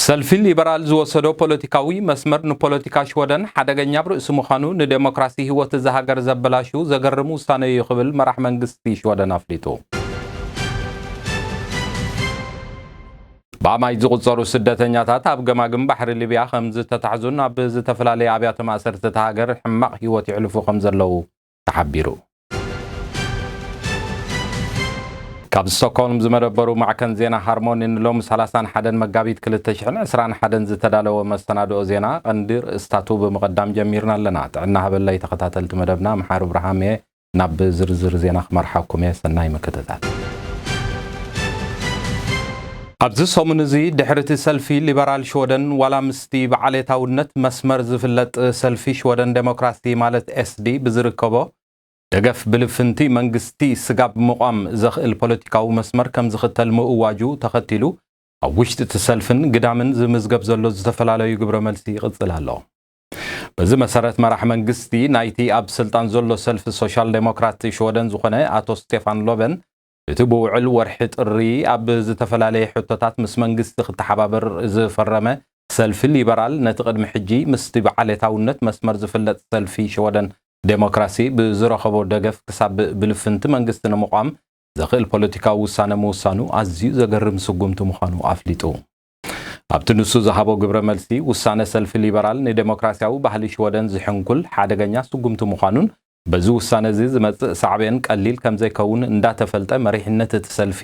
ሰልፊ ሊበራል ዝወሰዶ ፖለቲካዊ መስመር ንፖለቲካ ሽወደን ሓደገኛ ኣብ ርእሲ ምዃኑ ንዴሞክራሲ ህይወት እዛ ሃገር ዘበላሹ ዘገርም ውሳነ እዩ ክብል መራሕ መንግስቲ ሽወደን ኣፍሊጡ። ብኣማይ ዝቑጸሩ ስደተኛታት ኣብ ገማግም ባሕሪ ሊብያ ከም ዝተታሕዙን ኣብ ዝተፈላለዩ ኣብያተ ማእሰርቲ እታ ሃገር ሕማቕ ህይወት ይሕልፉ ከም ዘለዉ ተሓቢሩ። ካብ ስቶክሆልም ዝመደበሩ ማዕከን ዜና ሃርሞኒ ንሎሚ ሰላሳን ሓደን መጋቢት ክልተ ሽሕን ዕስራን ሓደን ዝተዳለወ መሰናድኦ ዜና ቀንዲ ርእስታቱ ብምቕዳም ጀሚርና ኣለና። ጥዕና ሃበላይ ተኸታተልቲ መደብና፣ መሓሪ ብርሃም እየ። ናብ ዝርዝር ዜና ክመርሓኩም እየ። ሰናይ ምክትታል። ኣብዚ ሰሙን እዚ ድሕሪ እቲ ሰልፊ ሊበራል ሽወደን ዋላ ምስቲ ብዓሌታውነት መስመር ዝፍለጥ ሰልፊ ሽወደን ዴሞክራሲ ማለት ኤስዲ ብዝርከቦ ደገፍ ብልፍንቲ መንግስቲ ስጋብ ምቋም ዘኽእል ፖለቲካዊ መስመር ከም ዝኽተል ምእዋጁ ተኸቲሉ ኣብ ውሽጢ እቲ ሰልፍን ግዳምን ዝምዝገብ ዘሎ ዝተፈላለዩ ግብረ መልሲ ይቕጽል ኣሎ። በዚ መሰረት መራሕ መንግስቲ ናይቲ ኣብ ስልጣን ዘሎ ሰልፊ ሶሻል ዴሞክራት ሽወደን ዝኾነ ኣቶ ስቴፋን ሎበን እቲ ብውዕል ወርሒ ጥሪ ኣብ ዝተፈላለየ ሕቶታት ምስ መንግስቲ ክተሓባበር ዝፈረመ ሰልፊ ሊበራል ነቲ ቅድሚ ሕጂ ምስቲ ብዓሌታውነት መስመር ዝፍለጥ ሰልፊ ሽወደን ዴሞክራሲ ብዝረኸቦ ደገፍ ክሳብ ብልፍንቲ መንግስቲ ንምቋም ዘኽእል ፖለቲካዊ ውሳነ ምውሳኑ ኣዝዩ ዘገርም ስጉምቲ ምዃኑ ኣፍሊጡ። ኣብቲ ንሱ ዝሃቦ ግብረ መልሲ፣ ውሳነ ሰልፊ ሊበራል ንዴሞክራሲያዊ ባህሊ ሽወደን ዝሕንኩል ሓደገኛ ስጉምቲ ምዃኑን በዚ ውሳነ እዚ ዝመጽእ ሳዕቤን ቀሊል ከም ዘይከውን እንዳተፈልጠ መሪሕነት እቲ ሰልፊ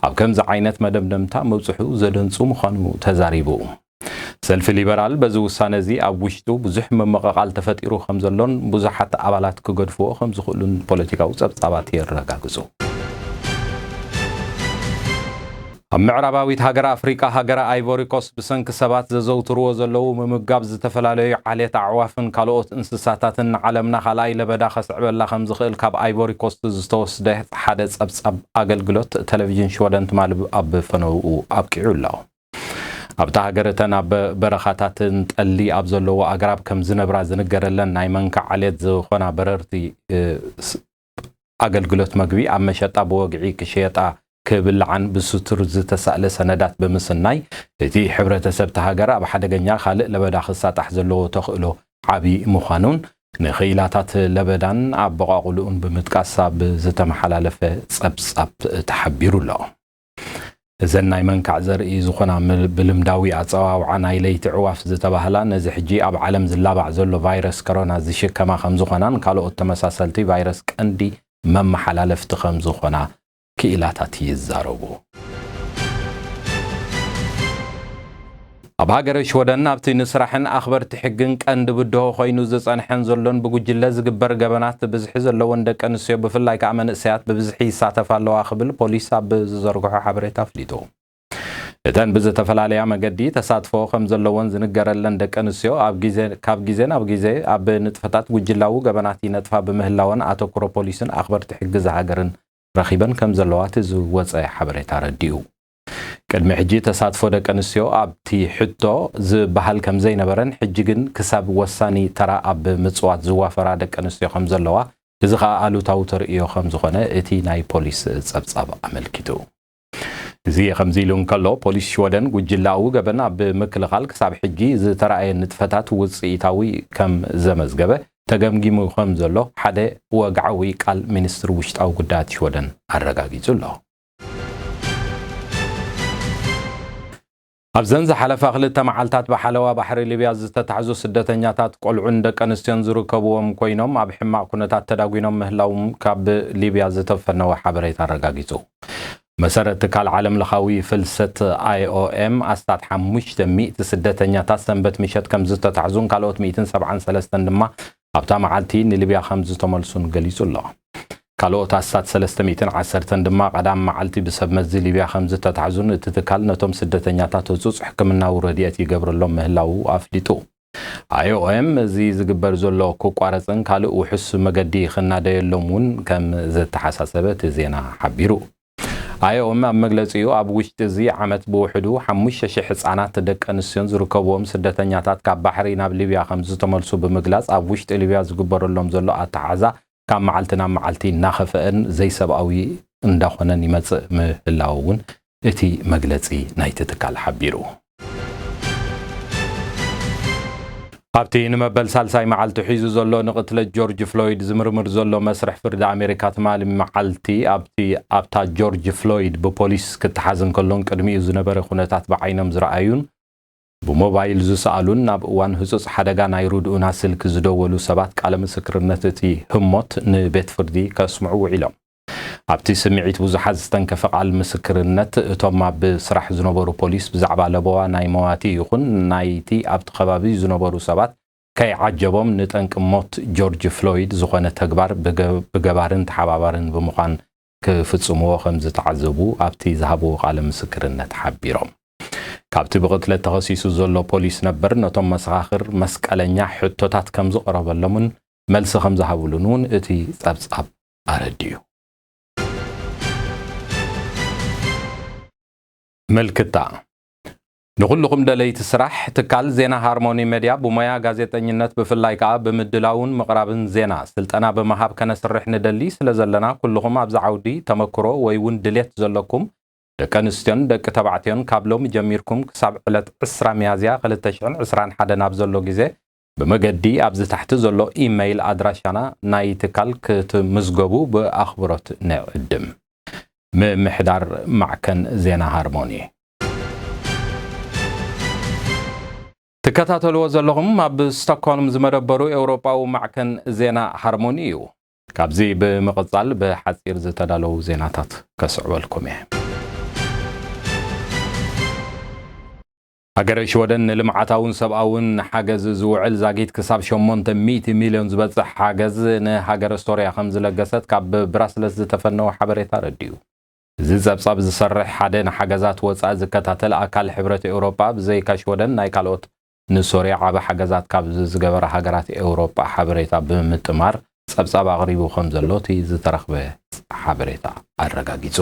ኣብ ከምዚ ዓይነት መደምደምታ ምብጽሑ ዘደንጹ ምዃኑ ተዛሪቡ። ሰልፊ ሊበራል በዚ ውሳነ እዚ ኣብ ውሽጡ ብዙሕ ምምቕቓል ተፈጢሩ ከም ዘሎን ብዙሓት ኣባላት ክገድፍዎ ከም ዝኽእሉን ፖለቲካዊ ጸብጻባት የረጋግጹ። ኣብ ምዕራባዊት ሃገር ኣፍሪቃ ሃገረ ኣይቮሪ ኮስት ብሰንኪ ሰባት ዘዘውትርዎ ዘለዉ ምምጋብ ዝተፈላለዩ ዓሌት ኣዕዋፍን ካልኦት እንስሳታትን ንዓለምና ካልኣይ ለበዳ ከስዕበላ ከም ዝኽእል ካብ ኣይቮሪ ኮስት ዝተወስደ ሓደ ጸብጻብ ኣገልግሎት ቴሌቪዥን ሽወደን ትማሊ ኣብ ፈነውኡ ኣብቂዑ ኣሎ። ኣብታ ሃገር እተን ኣብ በረኻታትን ጠሊ ኣብ ዘለዎ ኣግራብ ከም ዝነብራ ዝንገረለን ናይ መንካ ዓሌት ዝኾና በረርቲ፣ እ፣ ስ-፣ ኣገልግሎት መግቢ ኣብ መሸጣ ብወግዒ ክሸየጣ ክብልዓን ብስቱር ዝተሳእለ ሰነዳት ብምስናይ፣ እቲ ሕብረተሰብ እታ ሃገር ኣብ ሓደገኛ ካልእ ለበዳ ክሳጣሕ ዘለዎ ተኽእሎ ዓቢ ምዃኑን ንኽኢላታት ለበዳን ኣበቋቑልኡን ብምጥቃስ ኣብ ዝተመሓላለፈ ጸብጻብ ተሓቢሩ ኣሎ። እዘን ናይ መንካዕ ዘርኢ ዝኾና ምል-፣ ብልምዳዊ ኣጸዋውዓ ናይ ለይቲ ዕዋፍ ዝተባህላ፣ ነዚ ሕጂ ኣብ ዓለም ዝላባዕ ዘሎ ቫይረስ ኮሮና ዝሽከማ ከም ዝኾናን ካልኦት ተመሳሰልቲ ቫይረስ ቀንዲ መመሓላለፍቲ ከም ዝኾና ክኢላታት ይዛረቡ። ኣብ ሃገረ ሽወደን ኣብቲ ንስራሕን ኣኽበርቲ ሕግን ቀንዲ ብድሆ ኮይኑ ዝጸንሐን ዘሎን ብጉጅለ ዝግበር ገበናት ብዝሒ ዘለወን ደቂ ኣንስትዮ ብፍላይ ከኣ መንእሰያት ብብዝሒ ይሳተፋ ኣለዋ ክብል ፖሊስ ኣብ ዝዘርግሖ ሓበሬታ ኣፍሊጡ። እተን ብዝተፈላለያ መገዲ ተሳትፎ ከም ዘለወን ዝንገረለን ደቂ ኣንስትዮ ኣብ ግዜ፣ ካብ ግዜ ናብ ግዜ ኣብ ንጥፈታት ጉጅላዊ ገበናት ይነጥፋ ብምህላወን ኣተኩሮ ፖሊስን ኣኽበርቲ ሕጊ ዝሃገርን ረኺበን ከም ዘለዋ እቲ ዝወጸ ሓበሬታ ኣረዲኡ። ቅድሚ ሕጂ ተሳትፎ ደቂ ኣንስትዮ ኣብቲ ሕቶ ዝበሃል ከም ዘይነበረን ሕጂ ግን ክሳብ ወሳኒ ተራ ኣብ ምጽዋት ዝዋፈራ ደቂ ኣንስትዮ ከም ዘለዋ፣ እዚ ኸኣ ኣሉታዊ ተርእዮ ከም ዝኾነ እቲ ናይ ፖሊስ ጸብጻብ ኣመልኪቱ። እዚ ከምዚ ኢሉ እንከሎ፣ ፖሊስ ሽወደን ጉጅላዊ ገበን ኣብ ምክልኻል ክሳብ ሕጂ ዝተራእየ ንጥፈታት ውጽኢታዊ ከም ዘመዝገበ ተገምጊሙ ከም ዘሎ ሓደ ወግዓዊ ቃል ሚኒስትሪ ውሽጣዊ ጉዳያት ሽወደን ኣረጋጊጹ ኣሎ። ኣብዘን ዝሓለፋ ክልተ መዓልታት ብሓለዋ ባሕሪ ሊብያ ዝተታሕዙ ስደተኛታት ቆልዑን ደቂ ኣንስትዮን ዝርከብዎም ኮይኖም ኣብ ሕማቕ ኩነታት ተዳጒኖም ምህላዎም ካብ ሊብያ ዝተፈነወ ሓበሬታ ኣረጋጊጹ። መሰረት ትካል ዓለም ለኻዊ ፍልሰት ኣይ ኦ ኤም ኣስታት ሓሙሽተ ሚእቲ ስደተኛታት ሰንበት ምሸት ከም ዝተታሕዙን ካልኦት ሚእትን ሰብዓን ሰለስተን ድማ ኣብታ መዓልቲ ንሊብያ ከም ዝተመልሱን ገሊጹ ኣሎ። ካልኦት ኣስታት ሰለስተ ሚእትን ዓሰርተን ድማ ቀዳም መዓልቲ ብሰብ መዚ ሊብያ ከም ዝተታሕዙን እቲ ትካል ነቶም ስደተኛታት ህጹጽ ሕክምናዊ ረድኤት ይገብረሎም ምህላዉ ኣፍሊጡ። ኣይ ኦ ኤም እዚ ዝግበር ዘሎ ክቋረጽን ካልእ ውሑስ መገዲ ክናደየሎም እውን ከም ዘተሓሳሰበ እቲ ዜና ሓቢሩ። ኣይ ኦ ኤም ኣብ መግለጺኡ ኣብ ውሽጢ እዚ ዓመት ብውሕዱ ሓሙሽተ ሽሕ ህጻናት ደቂ ኣንስትዮን ዝርከብዎም ስደተኛታት ካብ ባሕሪ ናብ ሊብያ ከም ዝተመልሱ ብምግላጽ ኣብ ውሽጢ ሊብያ ዝግበረሎም ዘሎ ኣተሓሕዛ ካብ መዓልቲ ናብ መዓልቲ እናኸፍአን ዘይሰብኣዊ እንዳኾነን ይመጽእ ምህላዉ እውን እቲ መግለጺ ናይቲ ትካል ሓቢሩ። ኣብቲ ንመበል ሳልሳይ መዓልቱ ሒዙ ዘሎ ንቕትለት ጆርጅ ፍሎይድ ዝምርምር ዘሎ መስርሕ ፍርዲ ኣሜሪካ፣ ትማሊ መዓልቲ ኣብቲ፣ ኣብታ ጆርጅ ፍሎይድ ብፖሊስ ክተሓዝ እንከሎን ቅድሚኡ ዝነበረ ኩነታት ብዓይኖም ዝረኣዩን ብሞባይል ዝሰኣሉን ናብ እዋን ህጹጽ ሓደጋ ናይ ርድኡና ስልኪ ዝደወሉ ሰባት ቃለ ምስክርነት እቲ ህሞት ንቤት ፍርዲ ከስምዑ ውዒሎም። ኣብቲ ስምዒት ብዙሓት ዝተንከፈ ቃል ምስክርነት እቶም ኣብ ስራሕ ዝነበሩ ፖሊስ ብዛዕባ ለበዋ ናይ መዋቲ ይኹን ናይቲ ኣብቲ ከባቢ ዝነበሩ ሰባት ከይዓጀቦም ንጠንቂ ሞት ጆርጅ ፍሎይድ ዝኾነ ተግባር ብገ-፣ ብገባርን ተሓባባርን ብምዃን ክፍጽምዎ ከም ዝተዓዘቡ ኣብቲ ዝሃብዎ ቃለ ምስክርነት ሓቢሮም። ካብቲ ብቕትለት ተኸሲሱ ዘሎ ፖሊስ ነበር ነቶም መሰኻኽር መስቀለኛ ሕቶታት ከም ዝቐረበሎምን መልሲ ከም ዝሃብሉን እውን እቲ ጸብጻብ ኣረዲኡ። ምልክታ። ንኹልኹም ደለይቲ ስራሕ፣ ትካል ዜና ሃርሞኒ ሜድያ ብሞያ ጋዜጠኝነት ብፍላይ ከኣ ብምድላውን ምቕራብን ዜና ስልጠና ብምሃብ ከነስርሕ ንደሊ ስለ ዘለና፣ ኩልኹም ኣብዚ ዓውዲ ተመክሮ ወይ እውን ድሌት ዘለኩም ደቂ ኣንስትዮን ደቂ ተባዕትዮን ካብ ሎሚ ጀሚርኩም ክሳብ ዕለት ዕስራ ሚያዝያ ክልተ ሽሕን ዕስራን ሓደን ኣብ ዘሎ ግዜ ብመገዲ ኣብዚ ታሕቲ ዘሎ ኢመይል ኣድራሻና ናይ ትካል ክትምዝገቡ ብኣኽብሮት ንዕድም። ምምሕዳር ማዕከን ዜና ሃርሞኒ። ትከታተልዎ ዘለኹም ኣብ ስቶክሆልም ዝመደበሩ ኤውሮጳዊ ማዕከን ዜና ሃርሞኒ እዩ። ካብዚ ብምቕጻል ብሓጺር ዝተዳለዉ ዜናታት ከስዕበልኩም እየ። ሃገረ ሽወደን ንልምዓታውን ሰብኣውን ሓገዝ ዝውዕል ዛጊት ክሳብ ሸሞንተ ሚእቲ ሚልዮን ዝበጽሕ ሓገዝ ንሃገረ ሶርያ ከም ዝለገሰት ካብ ብራስለስ ዝተፈነወ ሓበሬታ ኣረዲኡ። እዚ ጸብጻብ ዝሰርሕ ሓደ ንሓገዛት ወጻኢ ዝከታተል ኣካል ሕብረት ኤውሮጳ ብዘይካ ሽወደን ናይ ካልኦት ንሶርያ ዓቢ ሓገዛት ካብ ዝገበራ ሃገራት ኤውሮጳ ሓበሬታ ብምጥማር ጸብጻብ ኣቕሪቡ ከም ዘሎ እቲ ዝተረኽበ ሓበሬታ ኣረጋጊጹ።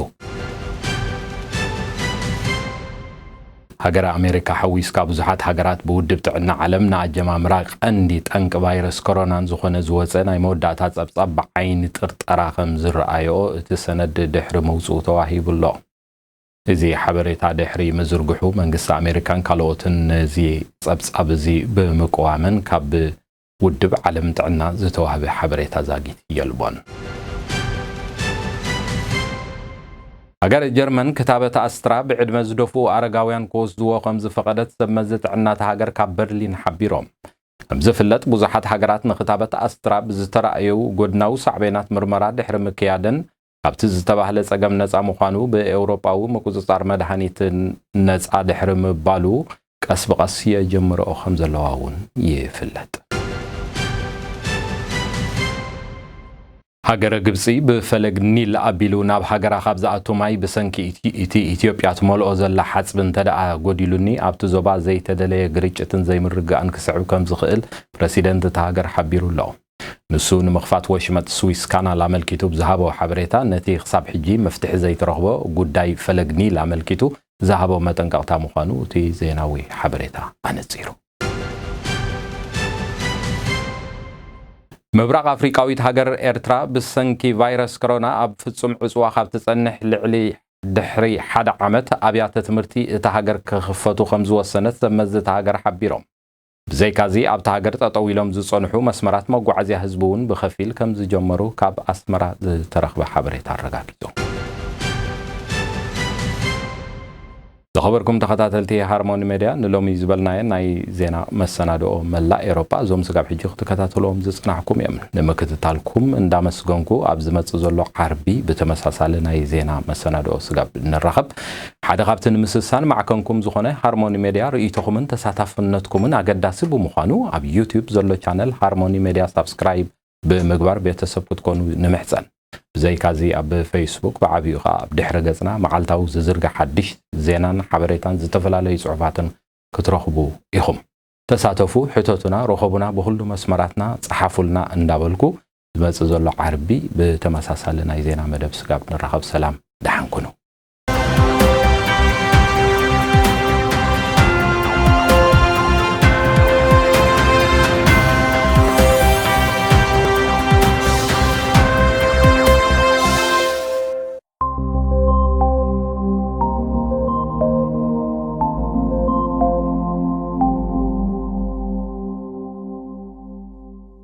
ሃገረ ኣሜሪካ ሓዊስካ ብዙሓት ሃገራት ብውድብ ጥዕና ዓለም ንኣጀማምራ ቀንዲ ጠንቂ ቫይረስ ኮሮናን ዝኾነ ዝወጸ ናይ መወዳእታ ጸብጻብ ብዓይኒ ጥርጠራ ከም ዝረኣየኦ እቲ ሰነድ ድሕሪ ምውጽኡ ተዋሂቡ ኣሎ። እዚ ሓበሬታ ድሕሪ ምዝርግሑ መንግስቲ ኣሜሪካን ካልኦትን ነዚ ጸብጻብ እዚ ብምቅዋመን ካብ ውድብ ዓለም ጥዕና ዝተዋህበ ሓበሬታ ዛጊት የልቦን። ሃገረ ጀርመን ክታበት ኣስትራ ብዕድመ ዝደፍኡ ኣረጋውያን ክወስድዎ ከም ዝፈቐደት ሰብ መዚ ጥዕና እታ ሃገር ካብ በርሊን ሓቢሮም። ከም ዝፍለጥ ብዙሓት ሃገራት ንክታበት ኣስትራ ብዝተራእየው ጎድናዊ ሳዕቤናት ምርመራ ድሕሪ ምክያደን ካብቲ ዝተባህለ ጸገም ነጻ ምዃኑ ብኤውሮጳዊ ምቁጽጻር መድሃኒት ነጻ ድሕሪ ምባሉ ቀስ ብቐስ የጀምርኦ ከም ዘለዋ እውን ይፍለጥ። ሃገረ ግብጺ ብፈለግ ኒል ኣቢሉ ናብ ሃገራ ካብ ዝኣቱ ማይ ብሰንኪ ኢቲ-፣ እቲ ኢትዮጵያ ትመልኦ ዘላ ሓጽቢ እንተ ደኣ ጎዲሉኒ ኣብቲ ዞባ ዘይተደለየ ግርጭትን ዘይምርግጋእን ክስዕብ ከም ዝኽእል ፕረሲደንት እታ ሃገር ሓቢሩ ኣሎ። ንሱ ንምኽፋት ወሽመጥ ስዊስ ካናል ኣመልኪቱ ብዝሃቦ ሓበሬታ ነቲ ክሳብ ሕጂ መፍትሒ ዘይተረኽቦ ጉዳይ ፈለግ ኒል ኣመልኪቱ ዝሃቦ መጠንቀቕታ ምዃኑ እቲ ዜናዊ ሓበሬታ ኣነጺሩ። ምብራቕ ኣፍሪቃዊት ሃገር ኤርትራ ብሰንኪ ቫይረስ ኮሮና ኣብ ፍጹም ዕጽዋ ካብ ትጸንሕ ልዕሊ ድሕሪ ሓደ ዓመት ኣብያተ ትምህርቲ እታ ሃገር ክኽፈቱ ከም ዝወሰነት ሰብ መዚ እታ ሃገር ሓቢሮም። ብዘይካዚ ኣብታ ሃገር ጠጠው ኢሎም ዝጸንሑ መስመራት መጓዓዝያ ህዝቢ እውን ብኸፊል ከም ዝጀመሩ ካብ ኣስመራ ዝተረኽበ ሓበሬታ ኣረጋጊጹ። ዝኸበርኩም ተኸታተልቲ ሃርሞኒ ሜድያ፣ ንሎሚ ዝበልናዮ ናይ ዜና መሰናድኦ መላእ ኤውሮጳ እዞም ስጋብ ሕጂ ክትከታተልዎም ዝጸናሕኩም እዮም። ንምክትታልኩም እንዳመስገንኩ ኣብ ዝመጽእ ዘሎ ዓርቢ ብተመሳሳሊ ናይ ዜና መሰናድኦ ስጋብ ንራኸብ። ሓደ ካብቲ ንምስሳን ማዕከንኩም ዝኾነ ሃርሞኒ ሜድያ ርእይቶኹምን ተሳታፍነትኩምን ኣገዳሲ ብምዃኑ ኣብ ዩትዩብ ዘሎ ቻነል ሃርሞኒ ሜድያ ሳብስክራይብ ብምግባር ቤተሰብ ክትኮኑ ንምሕጸን። ብዘይካዚ ኣብ ፌስቡክ ብዓቢኡ ኸኣ ኣብ ድሕረ ገጽና መዓልታዊ ዝዝርጋሕ ሓድሽ ዜናን ሓበሬታን ዝተፈላለዩ ጽሑፋትን ክትረኽቡ ኢኹም። ተሳተፉ፣ ሕተቱና፣ ርኸቡና፣ ብኹሉ መስመራትና ጸሓፉልና እንዳበልኩ ዝመጽእ ዘሎ ዓርቢ ብተመሳሳሊ ናይ ዜና መደብ ስጋብ ንራኸብ ሰላም ደሓን ኩኑ።